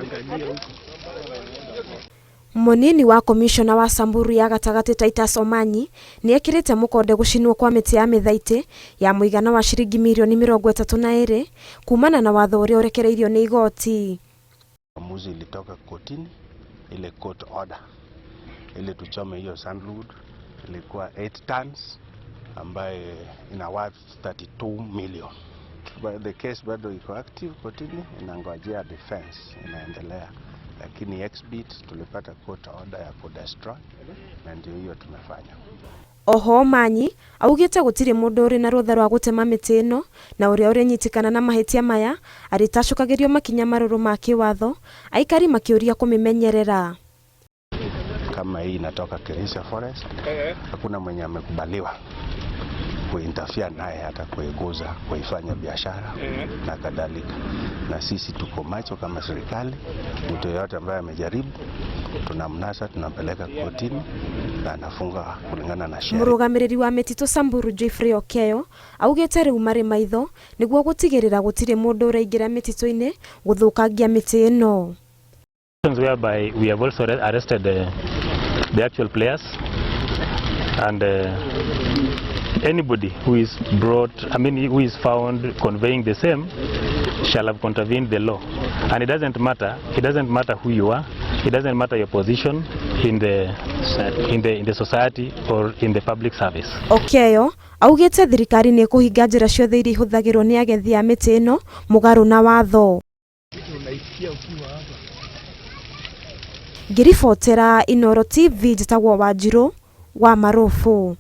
Ukiangalia huko. Mũnini wa komishona wa Samburu ya gatagatĩ Titus Omanyi nĩ ekĩrĩte mũkonde gũcinwo kwa mĩtĩ ya mĩthaitĩ ya mũigana wa ciringi mirioni 32 kumana na watho ũrĩa ũrekereirio nĩ igoti. Uamuzi ilitoka kotini, ile court order ili tuchome hiyo sandalwood ilikuwa 8 tons ambaye ina worth 32 million. But the case bado iko active kotini, inangojea defense inaendelea, lakini exhibit tulipata court order ya kudestroy na ndio hiyo tumefanya. Oho Omanyi augĩte gũtirĩ mũndũ ũrĩ na rũtha rwa gũtema mĩtĩ ĩno na ũrĩa ũrĩnyitĩkana na mahĩtia maya arĩtacũkagĩrio makinya marũrũ ma kĩwatho, aikari makĩũria kũmĩmenyerera. Kama hii inatoka Kirisia Forest, hakuna mwenye amekubaliwa kuinterfere naye hata kuiguza, kuifanya biashara na kadhalika. Na sisi tuko macho kama serikali, mtu yeyote ambaye amejaribu tunamnasa, tunampeleka kotini na anafunga kulingana na sheria. Mũrũgamĩrĩri wa mĩtitũ Samburu Geoffrey Okeyo augĩte rĩu marĩ maitho nĩguo gũtigĩrĩra gũtirĩ mũndũ ũraingĩra mĩtitũ-inĩ gũthũkangia mĩtĩ ĩno. Whereby we have also arrested the actual players and anybody who is brought, I mean, who is found conveying the same shall have contravened the law. And it doesn't matter who you are, it doesn't matter your position in the society or in the public service. Okeyo augĩte thirikari nĩ ĩkũhinga njĩra ciothe iria ihũthagĩrwo nĩ agethi a mĩtĩ ĩno mũgarũ na watho. Unaisikia ukiwa hapa. Ngĩribotera Inooro TV, njĩtagwo Wanjirũ wa Marubu.